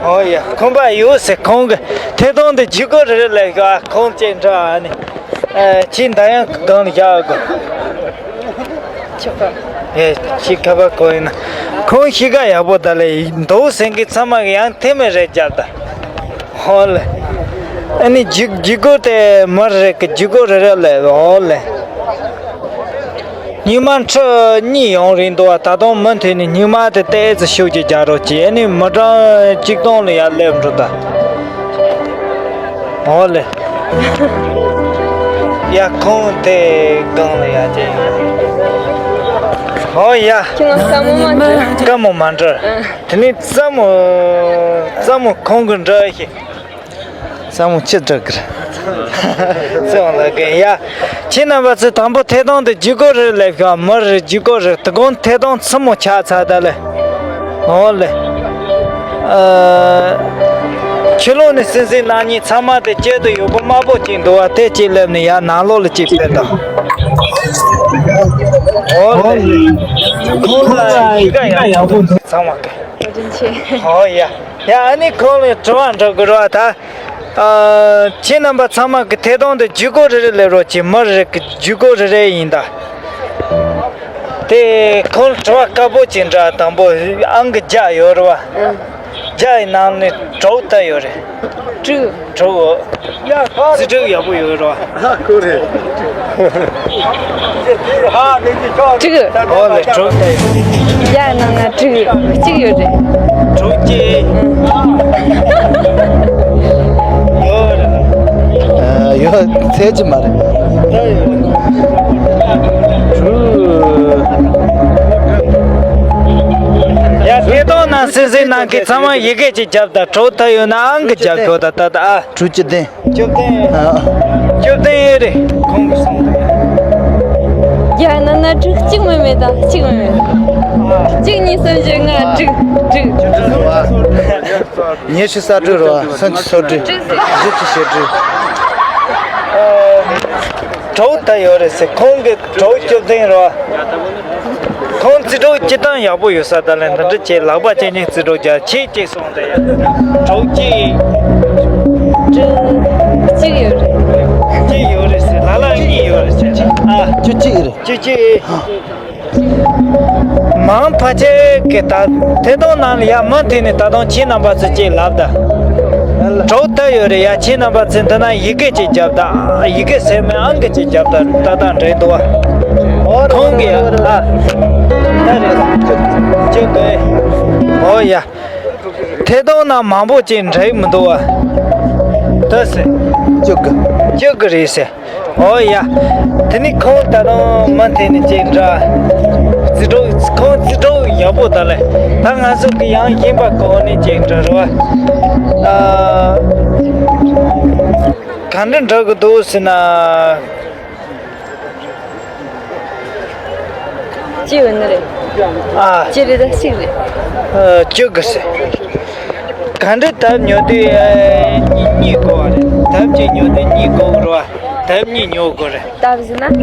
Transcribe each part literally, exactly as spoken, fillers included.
ཨོ་ཡ། ཁོམ་པ་ཡོད་ཟེར། ཁོང་གི་ཐད་གཏོང་དེ་བརྒྱུད་སྐུར་རེ་རེ་ལས་ཤོག་ཨ། ཁོང་ཅིག་འདྲ་ཨ་ནི། ཨ། ཁྱེད་འདི་ཡང་སྒང་ལ་བཞག་དགོས། ཆོག་ག་ཨེ། ཁྱེད་ཁ་པར་གོ་ཡིན་ན། ཁོང་གཤིས་ཀ་ཡག་པོ་ད་ལས་འདུག་ཟེར་མཁན་ཚང་མ་གི་ཡང་ཐེ་མེ་རེ་རྒྱབ་ད། ཧོ་ལེ། ཨ་ནི་བརྒྱུད་བརྒྱུད་སྐུར་དེ་མི་རེ་གི་བརྒྱུད་སྐུར་རེ་རེ་ལས། ཧོ་ལེ། སྙིགས་མ་ཁྲི་གཉིས་ཡོང་རེད་འདུག་བ། ད་དུང་མུ་མཐུད་ནས་སྙིགས་མ་དེ་ཏོག་ཙམ་ཤུགས་ཀྱིས་རྒྱག་རོགས་གྱིས། ཨ་ནི་མི་གྲངས་གཅིག་སྟོང་ལ་ཡར་སླེབས་འགྲོ་ད། ཨོ་ལེ། ཡ། ཁོང་དེ་སྒང་ལ་ཡ་ཅེ། ཨོ་ཡ། ཁྱོད་ང་དཀའ་མོ་མ་འདྲི། དཀའ་མོ་མ་འདྲི། ཨ། དེ་ནི་ཙམ་མོ། ཙམ་མོ་ཁོང་གི་འདྲི་ཤེས། ས་མོ་ཆེ་དྲག་གི་རེད། ལགས་གི་ཡ། ཁྱེད་རྣམ་པ་ཚོས་དང་པོ་ཐད་གཏོང་དེ་བརྒྱུད་སྐུར་རེ་ལས་ཤོག་མི་རེ་བརྒྱུད་སྐུར་རེ། དེ་གོང་ཐད་གཏོང་ཚུ་མོ་ཆགས་ཚར་ད་ལེ། ཨོ་ལེ། ཨ། ཕྱི་ལོགས་ནས་སིང་སིང་གནང་མཁན་ཚང་མ་དེ་སྐྱིད་དུ་ཡོད་པོ་དམར་པོ་ཅིག་འདུག་བ། དེ་གཅིག་སླེབས་ནས་ཡ་ནང་ལོགས་ལ་གཅིག་ཕེབས་དང་། ཨོ་ལེ། ཁོང་ལ་གཤིས་ཀ་ཡག་པོ་འདུག་ཚང་མ་གི། བཀའ་དྲིན་ཆེ། ཨོ་ཡ། ཡ། ཨ་ནི་ཁོང་ལ་དྲི་བ་འདྲི་དགོས་རེད་བ་ད། ཨ། ཁྱེད་རྣམ་པ་ཚང་མ་གི་ཐད་གཏོང་དེ་བརྒྱུད་སྐུར་རེ་རེ་སླེབས་རོགས་གྱིས། མི་རེ་གི་བརྒྱུད་སྐུར་རེ་རེ་ཡིན་ད། དེ་ཁོང་ལ་དྲི་བ་དཀར་པོ་ཅིག་འདྲི། དང་པོ་ཨང་ཀི་བརྒྱ་ཡོད་རེད་བ། ཨ། བརྒྱ་ཡི་ནང་ནས་དྲུག་ད་ཡོད་རེད། དྲུག་དྲུག་ཨོ། རྩིས་དྲུག་ཡག་པོ་ཡོད་རེད་བ། ཁོ་རེད། དྲུག་ཨོ་ལེ། དྲུག་ད་ཡོད། བརྒྱ་ནང་ན་དྲུག་གཅིག་ཡོད་རེད། དྲུག་གཅིག་ཡོད་རེད། ཨ། ཡོད། ཚད་ཅིག་མ་རེད། ད་ཡོད། དྲུག་ཡ། ཐད་གཏོང་ནང་སིང་སིང་གནང་མཁན་ཚང་མ་ཡི་གེ་ཅིག་རྒྱབ་དང་། དྲུག་ད་ཡོད་ན་ཨང་ཀི་རྒྱབ་ཤོག་ད་ད་ད། ཨ། དྲུག་བཅུ་བདུན། བཅུ་བདུན། ཨ། བཅུ་བདུན་ཡོད་རེད། ཁོང་གིས་གསུངས་འདུག་བརྒྱ་ནང་ན་དྲུག་གཅིག་མིན་མེད་ད། གཅིག་མིན་མེད། གཅིག་གཉིས་གསུམ་བཞི་ལྔ་དྲུག་དྲུག་ཉི་ཤུ་རྩ་དྲུག་རེད་བ། སུམ་ཅུ་སོ་དྲུག་དྲུག་ཟེར། བཞི་བཅུ་ཞེ་དྲུག་དྲུག་ད་ཡོད་རེད་ཟེར། ཁོང་གིས་དྲུག་བཅུ་བདུན་རེད་བ། ཁོང་རྩིས་དྲུག་སྤྱིར་བཏང་ཡག་པོ་ཡོད་ས་ད་ལན་འདི་འདྲ་བྱས། ལག་པ་བྱས་ནས་རྩིས་དྲུག་རྒྱག་ཁྱེད་ཅིག་སོང་དེ་ཡ། དྲུག་གཅིག་དྲུག་གཅིག་ཡོད་རེད། གཅིག་ཡོད་རེད་ཟེར། ལ་ལ་གཉིས་ཡོད་རེད་ཟེར། ཨ། བཅུ་གཅིག་རེད། བཅུ་གཅིག་མང་ཕལ་ཆེར་གྱི་ད་ཐད་གཏོང་ནང་ལ་ཡ་མུ་མཐུད་ནས་ད་དུང་ཁྱེད་རྣམ་པ་ཚོས་ཅིག་ལབ་ད། དྲུག་ད་ཡོད་རེད་ཡ། ཁྱེད་རྣམ་པ་ཚོས་འདི་ན་ཡི་གེ་ཅིག་རྒྱབ་ད། ཡི་གེ་ཟེར་མིན་ཨང་ཀི་ཅིག་རྒྱབ་ད། ཏག་ཏག་འགྲིག་འདུག་བ། ཁོང་གིས་ཨ། ད་རེད། ཅིག་ཏུ། ཨོ་ཡ། ཐད་གཏོང་ནང་མང་པོ་ཅིག་འགྲིག་མི་འདུག་བ། ད་ཟེར། བཅུ་དགུ། བཅུ་དགུ་རེད་ཟེར། ཨོ་ཡ། དེ་ནི་ཁོང་ད་དུང་མུ་མཐུད་ནས་ཅིག་འདྲ། རྩིས་དྲུག་ཁོང་རྩིས་དྲུག་ཡག་པོ་ད་ལས། ད་ང་ཚོ་གི་ཡང་ཡིན་པ་གོ་ནས་ཅིག་འདྲ་རེད་བ། ཨ། ག་འདྲ་འདྲ་གི་འདུག་ཟེར་ན། ཅི་ཡོད་ནི་རེད། ཨ། ཅི་རེད་ད་ཞིག་རེད། ཨ། བཅུ་དགུ་ཟེར། ག་འདྲ་དེབ་ཉོ་དུས་ཨ། གཉིས་གཉིས་དགོས་པ་རེད། དེབ་གཅིག་ཉོ་དུས་གཉིས་དགོས་རེད་བ། དེབ་གཉིས་ཉོ་དགོས་རེད། དེབ་ཟེར་ན།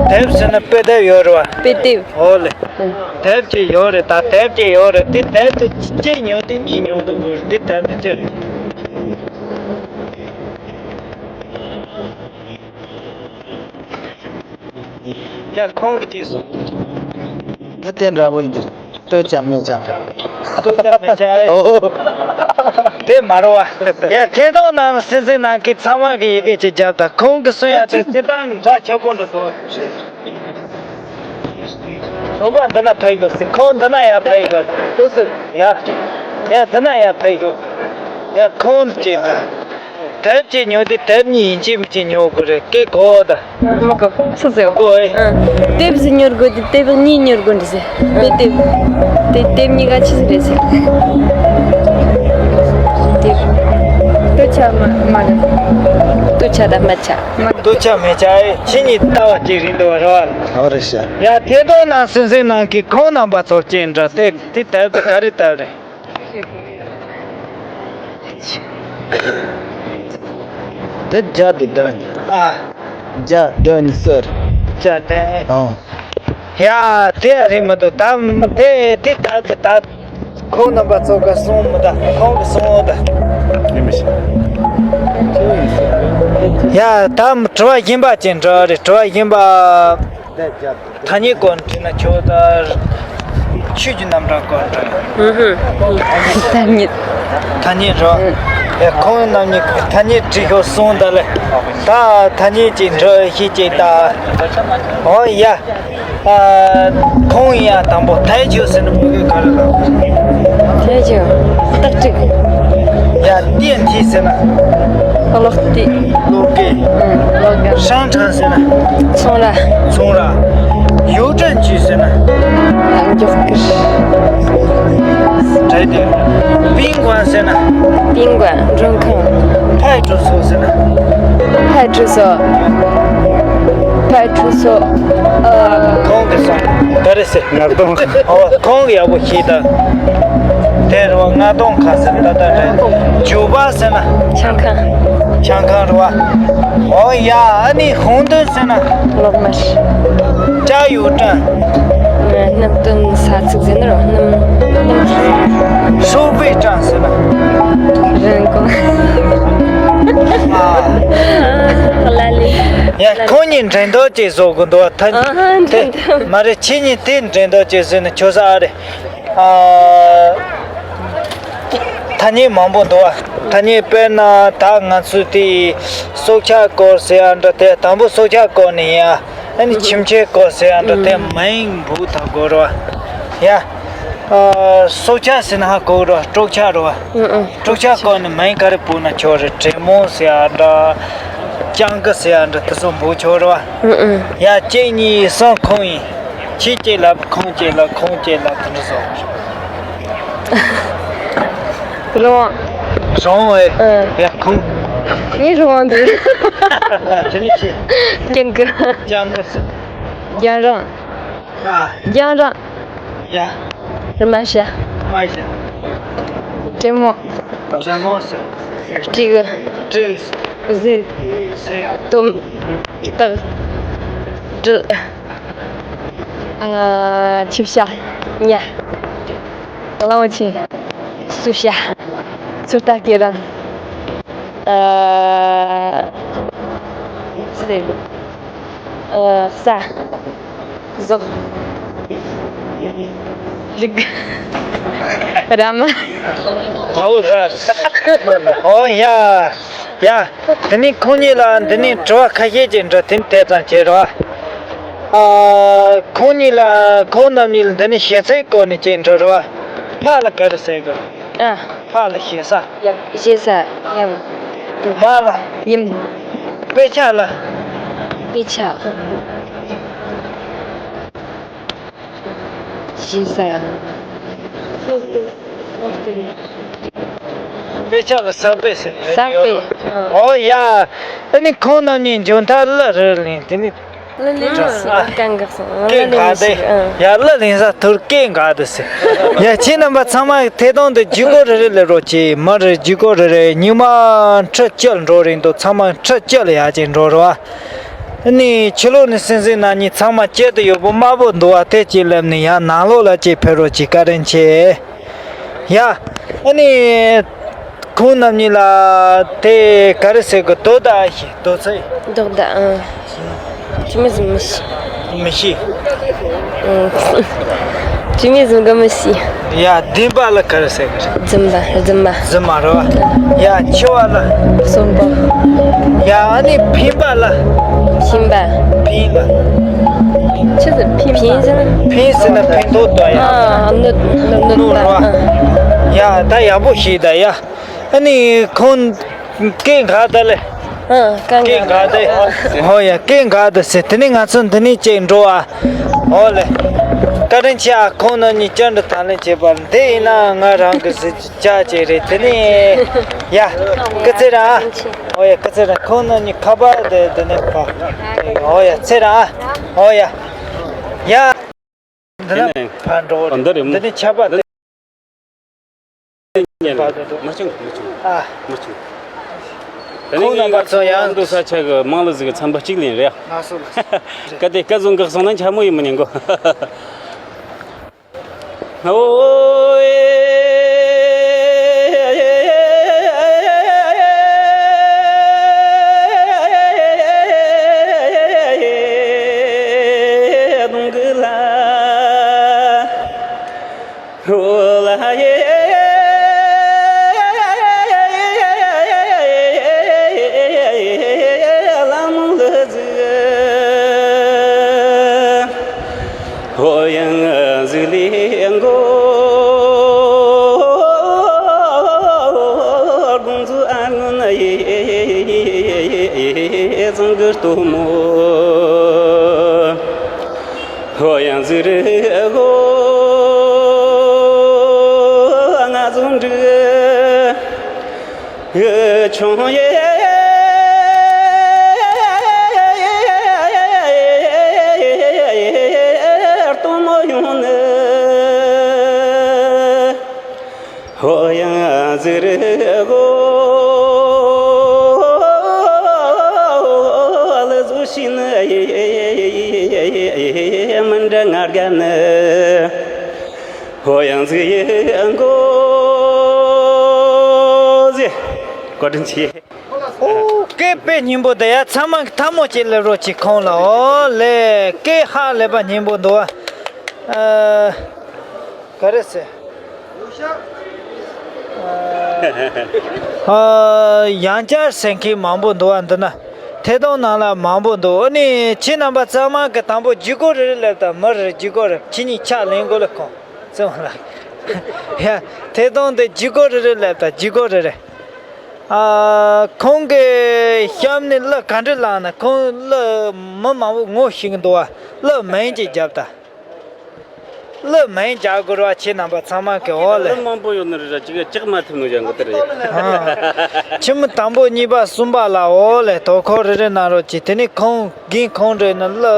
དེབ་ཟེར་ན་དཔེ་དེབ་ཡོད་རེད་བ། དཔེ་དེབ། ཨོ་ལེ། ཨ། དེབ་གཅིག་ཡོད་རེད། ད་དེབ་གཅིག་ཡོད་རེད། དེ་དེབ་དེ་གཅིག་ཉོ་དུས་གཉིས་ཉོ་དགོས་རེད། དེ་དེབ་དེ་ཅི་རེད། ཡ། ཁོང་གིས་དེ་གསུངས། ད་དེ་འདྲ་བོ་ཡིན། ལྟོས་ཀྱང་མི་ཀྱང་། ལྟོས་ཀྱང་མི་ཀྱང་རེད། ཨོ། དེ་མ་རེད་བ། ཡ། ཐད་གཏོང་ནང་སིང་སིང་གནང་མཁན་ཚང་མ་གིས་ཡི་གེ་ཅིག་རྒྱབ་དང་། ཁོང་གིས་གསུངས་ཡ་དེ་སྤྱིར་བཏང་འདྲ་ཆགས་པོ་འདྲ་འདུག་ཁོང་པ་འདི་ན་ཕེབས་དགོས་ཟེར། ཁོང་འདི་ན་ཡར་ཕེབས་དགོས་ཟེར། ཡ། ཡ། འདི་ན་ཡར་ཕེབས་དགོས། ཡ། ཁོང་ཅིག་དེབ་གཅིག་ཉོ་དུས་དེབ་གཉིས་ཡིན་གཅིག་མིན་གཅིག་ཉོ་དགོས་རེད། སྐད་གོ་ད། མ་གོ། སུ་ཟེར། གོ་ཨེ། ཨ། དེབ་ཟིག་ཉོ་དགོས་དུས་དེབ་གཉིས་ཉོ་དགོས་འདྲ་ཟེར། དཔེ་དེབ། དེ་དེབ་གཉིས་ཀ་ཆི་ཟིག་རེད་ཟེར། དེབ། ལྟོས་ཆ་མ་མ་རེད། ལྟོས་ཆ་དང་མི་ཆ་མ། ལྟོས་ཆ་མི་ཆ་ཨེ། ཁྱེད་གཉིས་ལྟ་བ་གཅིག་རེད་འདུག་བ། རེད་བ། ཨོ་རེད་ཤག་ཡ། ཐད་གཏོང་ནང་སིང་སིང་གནང་མཁན་ཁོང་རྣམ་པ་ཚོ་སྐད་འདྲ་དེ་དེ་དེབ་དེ་ག་རེ་དེབ་རེད། དེ་བརྒྱ་དེ་དོན། ཨ། བརྒྱ་དོན་གསུམ། བརྒྱ་དོན། ཨོ། ཡ། དེ་རེད་མི་འདུག་ད་དེ་དེ་ད་དེ་ད། ཁོང་རྣམ་པ་ཚོ་ག་སོང་མི་ད། ཁོང་གི་སོང་ད། ཡིན་མི་ཤེས། ཡ་ད་དྲི་བ་གཞན་པ་ཅིག་འདྲི་རེད། དྲི་བ་གཞན་པ། ཐ་སྙད་སྐོར་དྲིས་ན་ཆོག་ད། ཆོས་ཀྱི་རྣམ་གྲངས་སྐོར་དྲིས། ཐ་སྙད། ཐ་སྙད་རོ། ཡ་ཁོང་རྣམ་གཉིས་ཐ་སྙད་དྲིས་ཤོག་སོང་ད་ལེ། ད་ཐ་སྙད་ཅིག་འདྲི་ཤེས་ཅིག་ད། ཨོ་ཡ། ཨ། ཁོང་ཡ་དང་པོ་ཐའི་ཆོས་ཟེར་ན་བོད་སྐད་ག་རེ་ལབ། ཐའི་ཆོས། སྟག་ཕྲུག་ཡ་ཏིན་ཐི་ཟེར་ན། གློག་ཏི། གློག་སྐས། ཨང་། གློག་སྒམ། ཧྲང་ཁྲང་ཟེར་ན། ཚོང་ར། ཚོང་ར། ཡུའུ་ཀྲན་ཅུས་ཟེར་ན། མགྱོགས་ཀྱུར། བྲལ་ཏེ། པིན་ཀོན་ཟེར་ན། པིན་ཀོན། མགྲོན་ཁང་། ཕའི་ཁྲུ་སོ་ཟེར་ན། ཕའི་ཁྲུ་སོ། ཕའི་ཁྲུ་སོ། ཨ། ཁོང་གི་སོང་། ག་རེ་ཟེར། ང་གདོང་། ཨོ་ཁོང་གི་ཡག་པོ་ཤེས་ད། དེ་རུ་ང་གདོང་ཁ་ཟེར་ད་ད་རེད། ཇུ་བ་ཟེར་ན། ཆང་ཁང་། ཆང་ཁང་རུ་བ། ཨོ་ཡ་ཨ་ནི་ཧོང་ཏོན་ཟེར་ན། གློག་དམར། ཅ་ཡུ་ཀྲང་། སྣུམ་བཏོན་ས་ཚིགས་ཟེར་ན་རོ། སྣུམ་སྣུམ། ཧྲུའུ་པེ་ཀྲང་ཟེར་ན། རིན་གོང་། ཨ། ལ་ལི། ཡ་ཁོང་གཉིས་འགྲན་བསྡུར་ཅིག་བཟོ་དགོས་འདུག་ད། ཨ་ཧ། དེ་འགྲན་བསྡུར། མ་རེད། ཁྱེད་གཉིས་དེ་འགྲན་བསྡུར་ཅིག་བཟོས་ན་ཆོག་ས་ཨ་རེད། ཨ། ཐ་སྙད་མང་པོ་འདུག་ཨ། ཐ་སྙད་དཔེར་ན་ད་ང་ཚོས་དེ་སྲོག་ཆགས་སྐོར་ཟེར་ཡ་འདྲ། དེ་དང་པོ་སྲོག་ཆགས་སྐོར་ནས་ཡིན་ཨ། ཨ་ནི་ཁྱིམ་ཆས་སྐོར་ཟེར་ཡ་འདྲ། དེ་མིང་འབོད་ད་དགོས་རེད་བ། ཡ། ཨ། སྲོག་ཆགས་ཟེར་ན་ཧ་གོ་རེད་བ། སྲོག་ཆགས་རེད་བ། སྲོག་ཆགས་སྐོར་ནས་མིང་ག་རེ་འབོད་ན་ཆོག་རེད། དྲེད་མོང་ཟེར་ཡ་འདྲ། སྤྱང་ཀི་ཟེར་ཡ་འདྲ། དེ་ཚོ་འབོད་ཆོག་རེད་བ། ཡ་གཅིག་གཉིས་གསུམ་ཁོང་ཡིན། ཁྱེད་གཅིག་ལབ། ཁོང་གཅིག་ལབ། ཁོང་གཅིག་ལབ། དེ་འདྲ་བཟོ། རང་དབང་། རང་དབང་ཨེ། ཨ། ཡ་ཁོང་། ངའི་རང་དབང་འདུག་དེ་ནི་ཆེ། སྤྱང་ཀི། སྤྱང་ཀི་ཟེར། རྒྱང་རིང་། ཨ། རྒྱང་རིང་། ཡ། རྨ་བྱ། རྨ་བྱ། དྲེད་མོང་། དྲེད་མོང་ཟེར། སྤྲེའུ། སྤྲེའུ་ཟེར། གཟིག་གཟིག་དོམ། སྟག་གྲི། ཨ། ཆུ་བྱ། ཉ། གླང་ཆེན། སུ་བྱ། ཚུར་ལྟ་སྐད་རིང་། ཨ། ཟེར། ཨ། ས། ཟོག་རིགས། ར་མ། ཨོ་ཡ། ཡ། དེ་ནས་ཁོང་གཉིས་ལ་འདི་ནས་དྲི་བ་ཁ་ཤས་ཅིག་འདྲི། དེ་དེ་ཙམ་བྱེད་རོགས། ཨ། ཁོང་གཉིས་ལ། ཁོང་རྣམ་གཉིས་ལ་འདི་ནས་ཞེ་སའི་སྐོར་ནས་ཅིག་འདྲི་རོགས། ཕ་ལ་ག་རེ་ཟེར་གི། ཨ། ཕ་ལ་ཞེ་ས། ཡབ། ཞེ་ས། ཡབ། མ་ལ། ཡུམ། དཔེ་ཆ་ལ། དཔེ་ཆ། ཞེ་ས། དཔེ་ཆ་ལ་ས་དཔེ་ཟེར། ས་དཔེ། ཨོ་ཡ། ཨ་ནི་ཁོང་རྣམ་གཉིས་འཇོན་ཐང་གླུ་རུ་ལེན། དེ་ནི། གླུ་ལེན་ཨ། སྐད་འགག་སོང་། གླུ་ལེན་ཞིག་ཨ། ཡ་གླུ་ལེན་ས་ཐུར་སྐད་འགག་འདུག་ཟེར། ཡ་ཁྱེད་རྣམ་པ་ཚང་མ་ཐད་གཏོང་དུ་བརྒྱུད་སྐུར་རེ་རེ་ལས་རོགས་གྱིས། མར་བརྒྱུད་སྐུར་རེ་རེ། ཉི་མ་ཁྲི་བཅུ་འགྲོ་རིང་དུ་ཚང་མ་ཁྲི་བཅུ་ལ་ཡར་ཅིག་འགྲོ་རོགས། ཨ་ནི་ཕྱི་ལོགས་ནས་སེམས་སེམས་ན་ནི་ཚང་མ་དཀྱིལ་དུ་ཡོད་པོ་དམར་པོ་འདུག་བ། དེ་ཅིག་ལབ་ནས་ཡར་ནང་ལོགས་ལ་ཅིག་ཕེབས་རོགས་གྱིས། བཀའ་དྲིན་ཆེ། ཡ། ཨ་ནི། ཁོང་རྣམ་གཉིས་ལ་དེ་ག་རེ་ཟེར་གི། དོ་བདག་ཤེས། དོ་ཚིགས། དོ་བདག་ཨང་། ཅི་མི་ཟིན་མི་ཤེས། མི་ཤེས། ཨང་། ཅི་མི་ཟིན་གི་མི་ཤེས། ཡ། འདུན་པ་ལ་ག་རེ་ཟེར་གི་རེད། འཛིན་པ། འཛིན་མ། འཛིན་མ་རེད་བ། ཡ། འཆི་བ་ལ། གསོན་པོ། ཡ། ཨ་ནི་ཕན་པ་ལ། ཕན་པ། ཕན་པ། ཆི་ཟེར། ཕན་པ། ཕན་ཟེར་ན། ཕན་ཟེར་ན་ཕན་ཐོགས་དང་ཡ། ཨ། གནོད་གནོད་པ། ཡ། ད་ཡག་པོ་ཤེས་ད་ཡ། ཨ་ནི་ཁོང་སྐད་འགག་ད་ལེ། ཨ། སྐད་འགག་ད། ཧོ་ཡ། སྐད་འགག་ད་ཟེར། དེ་ནས་ང་ཚོ་འདི་ནས་ཅིག་འགྲོ་ཨ། ཧོ་ལེ། བཀའ་དྲིན་ཆེ་ཨ། ཁོང་རྣམ་གཉིས་བཅར་འདྲི་དང་ལེན་བྱས་པར། འདི་ཡིན་ན་ང་རང་གི་གཟི་བརྗིད་ཅིག་རེད། དེ་ནས་ཡ། སྐུ་ཚེ་རིང་ཨ། ཧོ་ཡ། སྐུ་ཚེ་རིང་། ཁོང་རྣམ་གཉིས་ཁ་པར་དེ་འདི་ནས་ཕ། ཧོ་ཡ། ཚེ་རིང་ཨ། ཧོ་ཡ། ཡ། འདི་ན་ཕར་འགྲོ། འདི་རེད། འདི་ནི་ཆར་པ་དེ། མ་བྱུང་། མ་བྱུང་། ཨ། མ་བྱུང་། དེ་ནི་ཁོང་རྣམ་པ་ཚོ་ཡང་འདུག་ས་ཆ་གི་མང་ལ་ཟིག་གི་ཚན་པ་གཅིག་ལེན་རེད། ང་སུ་ལ། ག་དེ་སྐད་བཟོ་འགག་སོང་ན་འཕྱ་མོ་ཡིན་མི་ཉན་གོ། ཨོ་ཨེ། སང་གི་སྟོན་མོ། ཧོ་ཡང་ཟི་རི་ཧོ། ང་ཟུང་འདྲི། ཆུང་ཡེ། སྟོན་མོ་ཡོང་ནི། ཧོ་ཡང་ཟི་རི་གོ། ལ་ཟུ་ཤི་ནི། མི་འདྲ་ང་དགའ་ནི། ཧོ་ཡང་ཟི་ཡི་གོ། ཟི། བཀའ་དྲིན་ཆེ། ཨོ། སྐད་དཔེ་སྙན་པོ་འདུག་ཡ། ཚང་མ་གིས་ཐལ་མོ་ཅིག་སླེབས་རོགས་གྱིས་ཁོང་ལ། ཨོ་ལེ། སྐད་ཧ་ལས་པ་སྙན་པོ་འདུག་ཨ། ག་རེ་ཟེར། ཨ། ཡང་བསྐྱར་ཟེར་མཁན་མང་པོ་འདུག་ཨ། འདི་ན་ཐད་གཏོང་ནང་ལ་མང་པོ་འདུག་ཨ་ནི་ཁྱེད་རྣམ་པ་ཚང་མ་གིས་དང་པོ་བརྒྱུད་སྐུར་རེ་རེ་སླེབས་དང་། མི་རེ་བརྒྱུད་སྐུར་རེ། ཁྱེད་གཉིས་ཕྱག་ལེན་དགོས་ལ། ཁོང་ཚང་མ་ལ། ཡ། ཐད་གཏོང་དེ་བརྒྱུད་སྐུར་རེ་རེ་སླེབས་དང་། བརྒྱུད་སྐུར་རེ་རེ། ཨ། ཁོང་གི་གཤམ་ནས་གླུ་ག་འདྲ་བླངས་ན། ཁོང་གླུ་མི་མང་པོ་ངོ་ཤེས་ཀྱི་འདུག་བ། གླུ་མིང་ཅིག་རྒྱོབ་དང་། གླུ་མིང་རྒྱག་དགོས་རེད་བ། ཁྱེད་རྣམ་པ་ཚང་མ་གིས། འོ་ལེ། གླུ་མང་པོ་ཡོད་ནི་རེད་ར། ཅིག་ལྕགས་མ་ཐེབས་ནོ་ཡང་གི་དེ་རེད། ཨ། ཆི་མོ་དང་པོ་གཉིས་པ་གསུམ་པ་ལ། འོ་ལེ། དོ་ཁུར་རེ་རེ་གནང་རོགས་གྱིས། དེ་ནས་ཁོང་རྒན་ཁོང་རེ་ནི་གླུ་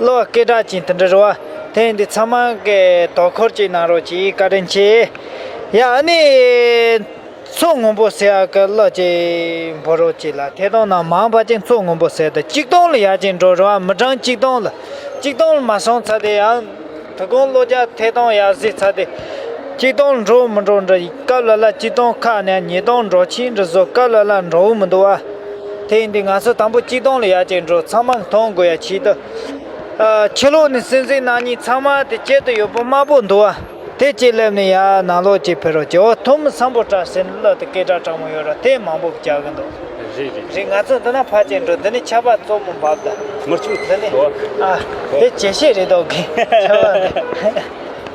གླུ་བ་སྐད་གྲགས་ཅན་དེ་འདྲ་རེད་བ། དེ་ཡིན་དུས་ཚང་མ་གིས་དོ་ཁུར་ཅིག་གནང་རོགས་གྱིས། བཀའ་དྲིན་ཆེ། ཡ། ཨ་ནི། མཚོ་སྔོན་པོ་ཟེར་ཡག་གི་གླུ་ཅིག་འབུལ་རོགས་གྱིས་ལ། ཐད་གཏོང་ནང་མང་བ་ཅིག་མཚོ་སྔོན་པོ་ཟེར་དུས་ཆིག་སྟོང་ལ་ཡར་ཅིག་འགྲོ་རེད་བ། མི་གྲངས་ཆིག་སྟོང་ལ། ཆིག་སྟོང་ལ་མ་སོང་ཚར་དུས་ཡང་དོ་དགོང་གློ་རྒྱག་ཐད་གཏོང་ཡར་གཟིགས་ཚར་དུས་ཆིག་སྟོང་འགྲོ་མི་འགྲོ་འདྲ། སྐབས་ལ་ལ་ཆིག་སྟོང་ཁ་ནས་ཉིས་སྟོང་འགྲོ་ཕྱིན་འདྲ་བཟོ། སྐབས་ལ་ལ་འགྲོ་འུ་མི་འདུག་བ། དེ་ཡིན་དུས་ང་ཚོ་དང་པོ་ཆིག་སྟོང་ལ་ཡར་ཅིག་འགྲོ། ཚང་མ་མཐོང་དགོས་ཡ་ཆེད་དུ། ཨ། ཕྱི་ལོགས་ནས་སྲིད་འཛིན་རྣམ་གཉིས་ཚང་མ་དེ་དཀྱིལ་དུ་ཡོད་པོ་དམར་པོ་འདུག་བ། དེ་གཅིག་སླེབས་ནས་ཡར་ནང་ལོགས་གཅིག་ཕེབས་རོགས་གྱིས། འོ། ཐོན་མི་སམ་བྷོ་ཊ་ཟེར་གླུ་དེ་སྐད་གྲགས་དྲག་མོ་ཡོད་ར། དེ་མང་པོ་རྒྱག་གི་འདུག་རེད་རེད་རེད། རེད། ང་ཚོ་འདི་ན་ཕར་ཅིག་འགྲོ། འདི་ནས་ཆར་པ་གཙོ་མོ་འབབ་ད། མི་ཆུང་འདི་ནས། འོ། ཨ། དེ་ཇེ་ཤེས་རེད་འདུག་གི། ཆར་པ་འདི།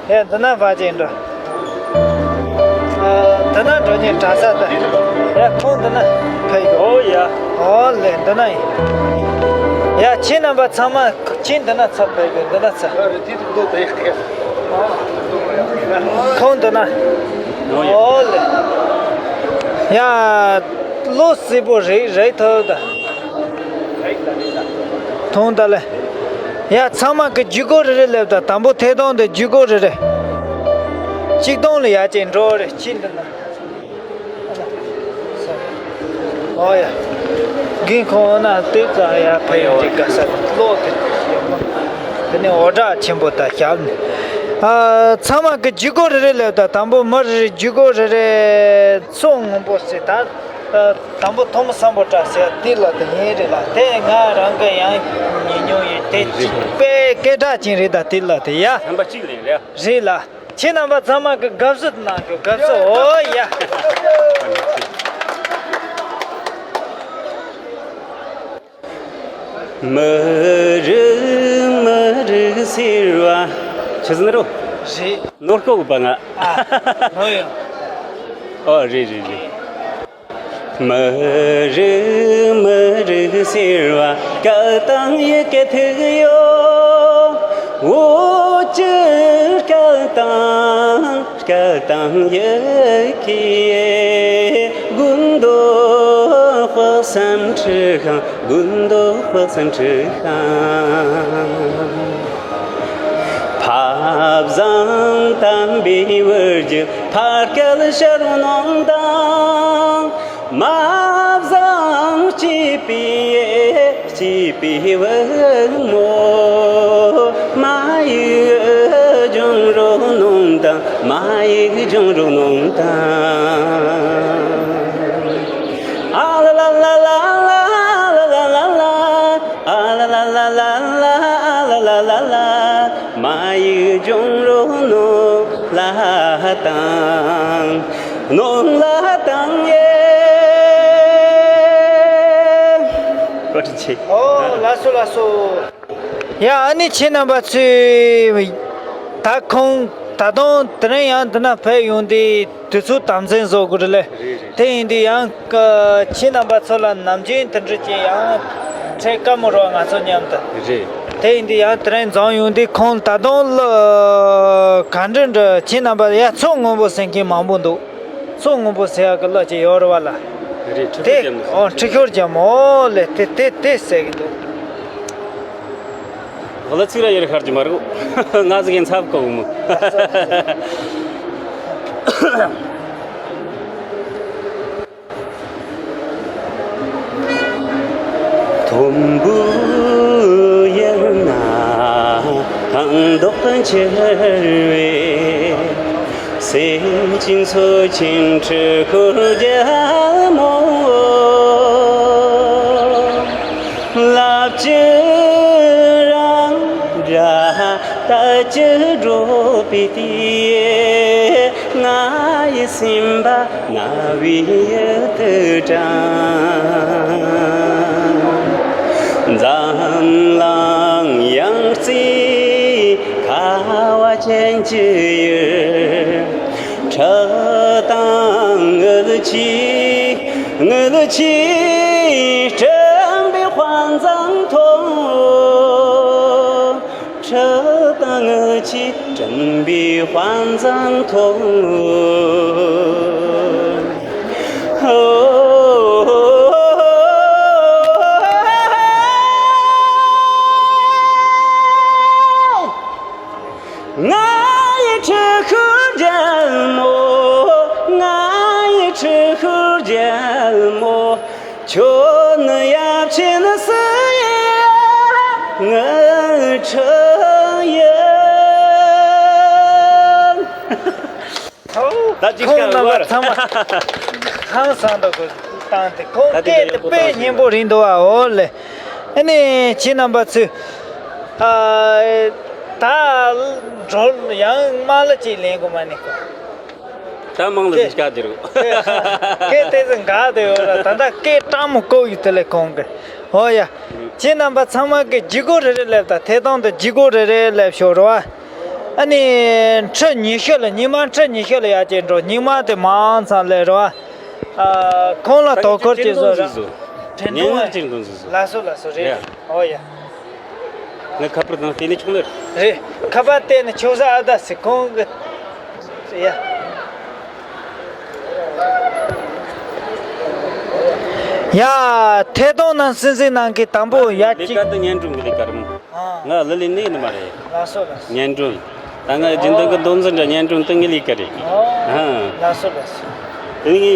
ཡ། འདི་ན་ཕར་ཅིག་འགྲོ། ཨ། འདི་ན་འགྲོ་ཉེན་དྲག་ས་ད། ཡ། ཁོང་འདི་ན་ཕེབས་ཡོད། ཨོ་ཡ། ཨོ་ལེ། འདི་ན་ཡིན། ཡ། ཁྱེད་རྣམ་པ་ཚང་མ། ཁྱེད་འདི་ན་ཚུར་ཕེབས་དགོས། འདི་ན་ཚུར། ཁོང་འདི་ན། ཨོ་ལེ། ཡ། བློ་གསལ་པོ་རེད། རེད་ཐུབ་ད། ཐོང་ད་ལེ། ཡ། ཚང་མ་གིས་བརྒྱུད་སྐུར་རེ་རེ་སླེབས་དང་། དང་པོ་ཐད་གཏོང་དེ་བརྒྱུད་སྐུར་རེ་རེ། ཆིག་སྟོང་ལ་ཡར་ཅིག་འགྲོ་རེ། ཁྱེད་འདི་ན། ཨོ་ཡ། རྒན་ཁོང་ན་དེ་ཙམ་ཡར་ཕེབས་ཡོང་དུས་ག་ས་གློག་དེ། དེ་ནས་འོད་གྲགས་ཆེན་པོ་དང་ཞབས་ནས། ཨ། ཚང་མ་གིས་བརྒྱུད་སྐུར་རེ་རེ་སླེབས་དང་། དང་པོ་མི་རེ་རེ་བརྒྱུད་སྐུར་རེ་རེ། མཚོ་སྔོན་པོ་ཟེར་ད། ཨ། དང་པོ་ཐོན་མི་སམ་བྷོ་ཊ་ཟེར་དེ་གླུ་དེ་ཡིན་རེད་ལ། དེ་ང་རང་གིས་ཡང་ཉན་མྱོང་ཡོད། དེ་གཅིག་དཔེ་སྐད་གྲགས་ཅན་རེད་ད། དེ་གླུ་དེ་ཡ། ཚན་པ་གཅིག་ལེན་རེད། རེད་ལ། ཁྱེད་རྣམ་པ་ཚང་མ་གིས་དགའ་བསུ་གནང་རྒྱུ། དགའ་བསུ། ཨོ་ཡ། མི་རིགས་མི་རིགས་ཟེར་བ། ཆི་ཟེར་ན་རོ། རེད། ནོར་ཀོ་གི་པ་ང་། ཨ། ནོར་ཡོད། ཨོ། རེད་རེད་རེད། མི་རིགས་མི་རིགས་ཟེར་བ་སྐད་དང་ཡི་གེ་ཐུག་ཡོད། འོ་ཅི་སྐད་དང་སྐད་དང་ཡི་གེ། དགུན་དུ་དཔག་བསམ་འཁྲི་ཤིང་། དགུན་དུ་དཔག་བསམ་འཁྲི་ཤིང་། ཕ་བཟང་དམ་པའི་བུ་རྒྱུད་ཕ་སྐད་ཕྱིར་གནང་དང་། མ་བཟང་སྐྱེས་པའི་སྐྱེས་པའི་བུ་མོ་མ་ཡིག་སྦྱོང་རོགས་གནང་དང་། མ་ཡིག་སྦྱོང་རོགས་གནང་དང་། ཨ་ལ་ལ་ལ། མ་ཡིག་སྦྱོང་རོགས་གནང་ལ་དང་། གནང་ལ་དང་ཡེ། བཀའ་དྲིན་ཆེ། ཨོ། ལགས་སོ་ལགས་སོ། ཡ། ཨ་ནི་ཁྱེད་རྣམ་པ་ཚོས་ད་ཁོང་ད་དུང་དེ་རིང་ཡང་འདི་ན་ཕེབས་ཡོང་དུས་དུས་ཚོད་དམ་འཛིན་བཟོ་དགོས་རེད་ལེ། རེད་རེད། དེ་ཡིན་དུས་ཡང་ཁྱེད་རྣམ་པ་ཚོ་ལ་ནམ་རྒྱུན་དེ་འདྲ་ཅིག་ཡང་ ཁྲལ་དཀའ་མོ་རེད་བ། ང་ཚོ་མཉམ་དུ། རེད། དེ་ཡིན་དུས་ཡང་དེ་རིང་འཛོམས་ཡོང་དུས་ཁོང་ད་དུང་གླུ་ག་འདྲ་འདྲ་ཁྱེད་རྣམ་པ་ཡ་མཚོ་སྔོན་པོ་ཟེར་མཁན་མང་པོ་འདུག་མཚོ་སྔོན་པོ་ཟེར་ཡག་གི་གླུ་ཅིག་ཡོད་རེད་བ་ལ། རེད། ཁྲི་དེ་ཁོར་རྒྱལ་མོ། ཨོ་ཁྲི་ཁོར་རྒྱལ་མོ་ལེ། དེ་དེ་དེ་ཟེར་གི་འདུག་གླུ་ཚིག་ར་ཡོད་རེད། ཤར་གྱི་མ་རེད། ང་ཟིག་གི་འཚབ་གོ་གི་མོ། དུམ་བུ་ཡར་ན་ཁང་རྡོག་འཁྱིལ་བའི། སེམས་ཅན་འཚོ་ཆེན་ཁྲི་ཁོར་རྒྱལ་མོ། ལབ་ཀྱི་རང་འདྲ་ལྟ་ཀྱི་འགྲོ་བའི་དུས། ང་ཡི་སེམས་པ་རྣ་བའི་ཡུལ་དུ་དྲངས། འཛམ་གླིང་ཡང་རྩེ་ཁ་བ་ཅན་གྱི་ཡུལ། ཁྲི་དང་དངུལ་གྱིས་དངུལ་གྱིས་སྐྲུན་པའི་དཔའ་མཛངས་མཐོང་། ཁྲི་དང་དངུལ་གྱིས་བསྐྲུན་པའི་དཔའ་མཛངས་མཐོང་། ང་ཡི་ཁྲི་ཁོར་རྒྱལ་མོ། ང་ཡི་ཁྲི་ཁོར་རྒྱལ་མོ། ཁྱོད་ནི་ཡབ་ཆེན་སུ་ཡི་ངའི་ཁྲི་ཡིན། ད་ཅིག་ཁོང་རྣམ་པ་ཚང་མ་ཧང་སང་འདུག་གི་བཏང་སྟེ། ཁོང་ད་དེ་སྐད་དེ་དཔེ་སྙན་པོ་རེད་འདུག་ཨ། འོ་ལེ། ཨ་ནི་ཁྱེད་རྣམ་པ་ཚོས་ཨ་ད་འགྲོ་ཡང་དམག་ལ་ཅིག་ལེན་དགོས་མ་ནི་ཁོ། ད་མང་ལ་ཟིག་དཀའ་དེ་རུ། སྐད་དེ་ཚོ་འགག་དེ་ཡོད་ར། ད་ལྟ་སྐད་གྲང་མོ་བཀོག་ཡོད་དེ་ལས་ཁོང་གི། ཨོ་ཡ། ཁྱེད་རྣམ་པ་ཚང་མ་གི་ལྗིད་ཁོག་རེ་རེ་སླེབས་དང་། ཐད་གཏོང་དུ་ལྗིད་ཁོག་རེ་རེ་སླེབས་ཤོག་རེད་བ། ཨ་ནི་ཁྲི་ཉི་ཤུ་ལ། ཉི་མ་ཁྲི་ཉི་ཤུ་ལ་ཡར་ཅིག་འགྲོ། ཉི་མ་དེ་མང་ཙམ་སླེབས་རེད་བ། ཨ་ཁོང་ལ་དོ་ཁུར་ཅིག་བཟོ་ར། ཉན་ཡང་ཅིག་འདོན་ཟིག་བཟོ། ལགས་སོ་ལགས་སོ། རེད། ཡ། ཨོ་ཡ། ངས་ཁ་པར་དང་བལྟས་ནས་ཆོག་ནི་རེད། རེད། ཁ་པར་བལྟས་ནས་ཆོག་ས་ཨ་ད་ཟེར་ཁོང་གི། ཡ། ཡ། ཐད་གཏོང་ནང་སེམས་སེམས་ནང་གི་དང་པོ་ཡ་ལས་ཀ་གཅིག་དེ་ཉན་སྒྲུང་གི་ལས་ཀ་རེད་མོ། ཨ། ང་ལི་ལི་ནི་ནི་མ་རེད། ལགས་སོ་ལགས་སོ། ཉན་སྒྲུང་། ད་ང་རྒྱུན་ལྡན་གི་མདོ་འཛིན་འདྲ་ཉན་སྒྲུང་སྟེང་གི་ལས་ཀ་རེད། ཨ། ལགས་སོ་ལགས་སོ། དེ་ནི་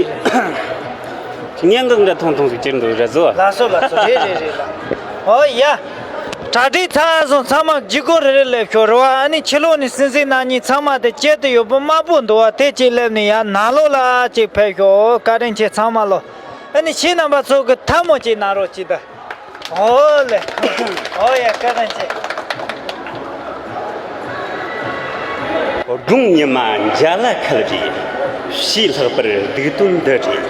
སྙན་ངག་འདྲ་ཐུང་ཐུང་ཞིག་ཅིག་འདུག་རེད་བཟོ། ལགས་སོ་ལགས་སོ། རེད་རེད་རེད་ལགས། ཨོ་ཡ། གྲ་སྒྲིག་ཚར་སོང་། ཚང་མ་ལྗིད་ཁོག་རེ་རེ་སླེབས་ཤོག་རེད་བ། ཨ་ནི་ཕྱི་ལོགས་ནས་སེམས་སེམས་ནང་གཉིས་ཚང་མ་དེ་དཀྱིལ་དུ་ཡོད་པོ་དམར་པོ་འདུག་བ། དེ་གཅིག་སླེབས་ནས་ཡར་ནང་ལོགས་ལ་གཅིག་ཕེབས་ཤོག། བཀའ་དྲིན་ཆེ་ཚང་མ་ལོ། ཨ་ནི་ཁྱེད་རྣམ་པ་ཚོ་གི་ཐལ་མོ་གཅིག་གནང་རོགས་གྱིས་ད། ཨོ་ལེ། ཨོ་ཡ། བཀའ་དྲིན་ཆེ། སྒྲུང་ཉི་མ་འཇའ་ལ་ཁད་རེད། ཞེས་ལྷག་པར་སྡིག་དོན་འདི་རེད།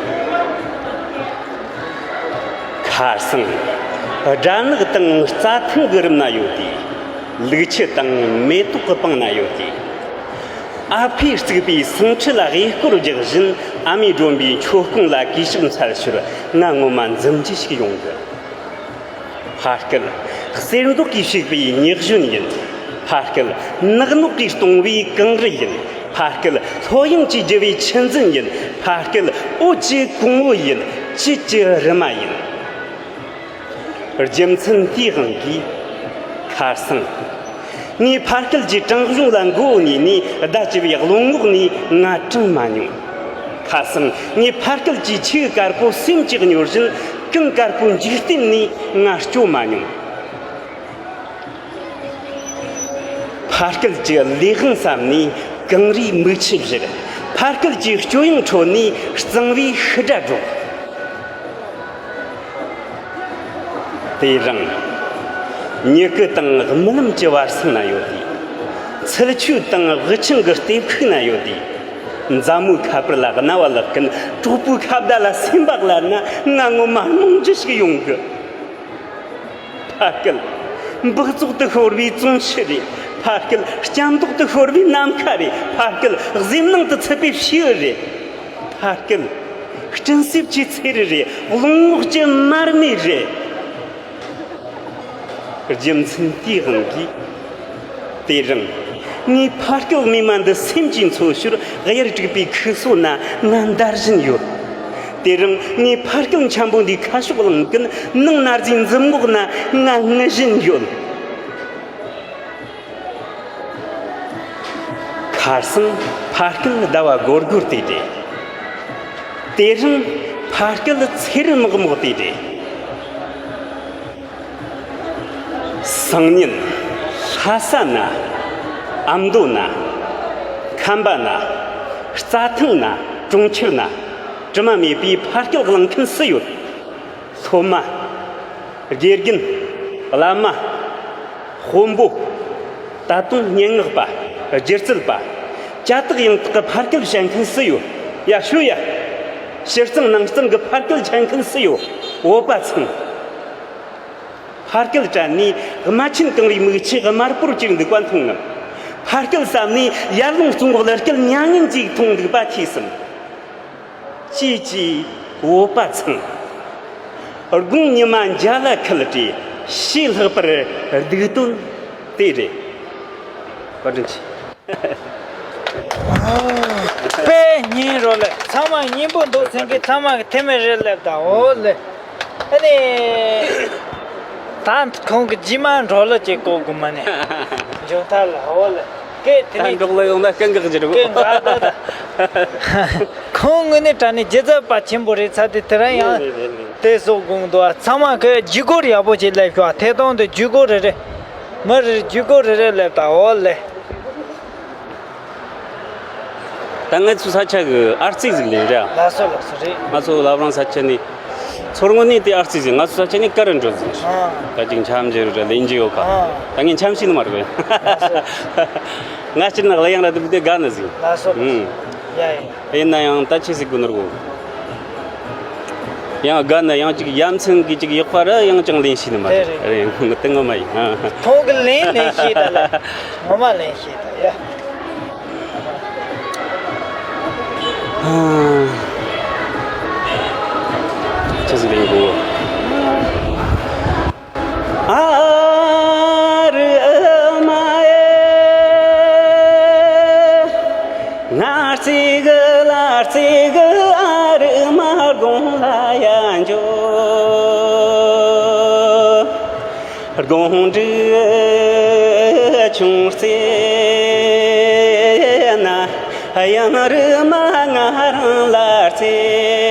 ཁ་སང་སྦྲ་ནག་དང་རྩྭ་ཐང་གི་རུམ་ན་ཡོད་དུས། ལུག་ཁྱུ་དང་མེ་ཏོག་གི་སྤང་ན་ཡོད་དུས། ཨ་ཕས་བརྩིགས་པའི་སེང་ཁྲི་ལ་གཡས་སྐོར་རྒྱག་བཞིན། ཨ་མས་སྒྲོན་པའི་མཆོད་ཀོང་ལ་གུས་ཞབས་འཚལ་ཞོར་ང་ངོ་མ་འཛུམ་གྱིས་ཤིག་ཡོང་གི། ཕ་སྐད། གསེར་མདོག་གིས་བྱུགས་པའི་མྱི་གཞོན་ཡིན། ཕ་སྐད། ནག་ནོག་གིས་སྟོང་བའི་གངས་རི་ཡིན། ཕ་སྐད། ལྷོད་ཡངས་ཀྱིས་རྒྱུ་བའི་ཆུ་འཛིན་ཡིན། ཕ་སྐད། འོད་ཀྱི་གོང་བུ་ཡིན། བཅུད་ཀྱི་རི་མ་ཡིན། རྒྱུ་མཚན་དེའི་དབང་གིས། ཁ་སང་། ངས་ཕ་སྐད་ཀྱི་བྲང་གཞུང་ལ་མགོ་བོ་ཉེས་ནས། ཟླ་བཅུ་བའི་རླུང་ངོགས་ནས་ང་གྲིམ་མ་མྱོང་། ཁ་སང་ངས་ཕ་སྐད་ཀྱི་ཆུ་དཀར་པོ་སེམས་ཀྱིས་བསྙོར་བཞིན། ཀུན་དཀར་པོའི་འཇིག་རྟེན་ནས་ང་སྐྱོ་མ་མྱོང་། ཕ་སྐད་ཀྱི་ལས་དབང་བསམ་ནས་གངས་རིའི་མིག་ཆུ་བཞུར། ཕ་སྐད་ཀྱི་སྐྱོ་གཡེང་ཁྲོད་ནས་གཙང་བོའི་ཤི་སྒྲ་སྒྲོག། དེ་རིང་། མྱུ་གུ་དང་རྨི་ལམ་གྱི་བར་སྲང་ན་ཡོད་དུས། ཚུལ་འཆོས་དང་དབུ་ཆེན་གྱི་ལྟེབ་ཁུག་ན་ཡོད་དུས། མཛའ་མོའི་ཁ་པར་ལ་རྣ་བ་བླགས་མཁན་གྲོགས་པོའི་ཁ་བརྡ་ལ་སེམས་པ་བརླགས་ན། ང་ངོ་མ་རྨོངས་རྒྱུ་ཞིག་ཡོང་གི། ཕ་སྐད། འབག་བཙོག་ཏུ་ཤོར་བའི་བཙོང་ཆུ་རེད། ཕ་སྐད། སྐྱ་མདོག་ཏུ་ཤོར་བའི་ནམ་མཁའ་རེད། ཕ་སྐད། གཟིམ་ནང་དུ་ཚུད་པའི་བྱིའུ་རེད། ཕ་སྐད། སྤྲིན་གསེབ་ཀྱི་ཚེ་རི་རེད། རླུང་ངོགས་ཀྱི་མར་མེ་རེད། རྒྱུ་མཚན་དེའི་དབང་གིས། དེ་རིང་ངས་ཕ་སྐད་རྨས་མ་འདི་སེམས་ཀྱིས་འཚོ་ཞོར་གཡར་བསྒྲིགས་པའི་ཁུ་སོ་ན་ང་འདར་བཞིན་ཡོད། དེ་རིང་ངས་ཕ་སྐད་འཁྱམ་པོ་འདིའི་ཁ་ཕྱོགས་གླིང་གི་ནང་ན་རྫིའི་འཛུམ་འགོག་ན་ང་ངུ་བཞིན་ཡོད། ཁ་སང་ཕ་སྐད་ཟླ་བ་སྒོར་སྒོར་དེ་རེད། དེ་རིང་ཕ་སྐད་ཚེ་རིང་མོག་མོག་དེ་རེད། སང་ཉིན་ལྷ་ས་ན། ཨ་མདོ་ན། ཁམས་པ་ན། རྩྭ་ཐང་ན། གྲོང་ཁྱེར་ན། དྲི་མ་མེད་པའི་ཕ་སྐད་གླེང་མཁན་སུ་ཡོད། སློབ་མ། དགེ་རྒན། བླ་མ། དཔོན་པོ། ད་དུང་སྙན་ངག་པ། སྒྱུ་རྩལ་པ། ཅ་དག་ཡང་དག་གི་ཕ་སྐད་བཤད་མཁན་སུ་ཡོད། ཡ་ཤོད་ཡ། ཕྱི་གཙང་ནང་གཙང་གི་ཕ་སྐད་འཆད་མཁན་སུ་ཡོད། བོད་པ་ཚང་། ཕ་སྐད་དྲན་ནས་རྨ་ཆེན་གངས་རིའི་མིག་ཆུ་དམར་པོར་གྱུར་འདུག་པ་མཐོང་ངམ། ཕ་སྐད་བསམ་ནས་ཡར་ཀླུང་གཙུག་འགོག་གླུ་སྐད་མྱ་ངན་ཅིག་མཐོང་འདུག་པ་ཐོས་སམ། ཅིའི་ཕྱིར་བོད་པ་ཚང་། དགུང་ཉི་མ་འཇའ་ལ་ཁུལ་ཏེ་ཞེ་ལྷག་པར་སྡུག་དོན་དེ་རེད། བཀའ་དྲིན་ཆེ། དཔེ་སྙིང་རོ་ལེ། ཚང་མ་སྙིང་པོ་འདུག་ཟེར་མཁན་ཚང་མ་གི་ཐེ་མེ་རེ་ལེབ་དང་འོ་ལེ། ཨ་ནི། ད་ཁོང་གི་རྗེས་མ་འགྲོ་ལོ་ཅིག་བཀོད་དགོས་མ་ནི། འཇོན་ཐལ་ལ་འོ་ལེ། སྐད་དེ་ད་ནི་འགྲོགས་ལ་ཡོང་ན་སྐད་འགག་གི་རེད་སྐད་འགག་ད་ད། ཁོང་ངོས་ནས་དྲ་ནས་སྒྱུ་རྩལ་པ་ཆེན་པོ་རེད་ཚ་དེ་དེ་རང་ཡང་། རེད་རེད་རེད། དེ་སོགས་དགོངས་འདུག་ཚང་མ་ཁོས་བརྒྱུད་སྐུར་ཡག་པོ་ཅིག་སླེབས་ཤོག་ཐད་གཏོང་དུ་བརྒྱུད་སྐུར་རེ་རེ། མི་རེ་བརྒྱུད་སྐུར་རེ་རེ་སླེབས་དང་འོ་ལེ། ད་ང་ཚོ་ས་ཆ་གི་ཨར་རྩིས་ཟིག་ལེན་རེད། ལགས་སོ་ལགས་སོ་རེད། ང་ཚོ་བླ་བྲང་ས་ཆ་ནས་མཚོ་སྔོན་ནས་དེ་ཨར་རྩིས་ཟིག་ང་ཚོ་ས་ཆ་ནས་ཀ་ར་འགྲོ་ཟིག་ཨ། ད་ཅིག་འཆམ་རྒྱུ་རེད་ལེན་རྒྱུ་ཡོད་ཁ། ཨ། ད་ངས་འཆམ་ཤེས་ནི་མ་རེད། ལགས་སོ། ང་སྤྱིར་ན་གླུ་དབྱངས་ར་དེ་བུ་དེ་དགའ་ནི་ཟིག་ལགས་སོ་ལགས་སོ། ཡ་ཡ། ཡིན་ན་ཡང་ད་ཆི་ཟིག་དགོས་ནོ་རེད་གོ། ཡང་དགའ་ན་ཡང་ཅིག་ཡ་མཚན་གི་ཅིག་ཡག་པ་ར་ཡང་ཅང་ལེན་ཤེས་ནི་མ་རེད། རེད་རེད། ངོ་དེ་ངོ་མ་ཡིན། ཁོང་གི་ལེན་ལེན་ཤེས་ད་ལ། ངོ་མ་ལེན་ཤེས་ད་ཡ། ཆི་ཟིག་ལེན་དགོས། ཨ་རི་མ་ཨེ། ངར་ཙི་གི་ལར་ཙི་གི་ཨ་རི་མ་དགོང་ལ་ཡ་འཇོ། དགོང་དྲི་ཆུང་རྩེ་ན་གཡང་རི་མ་ང་རང་ལ་རྩེ།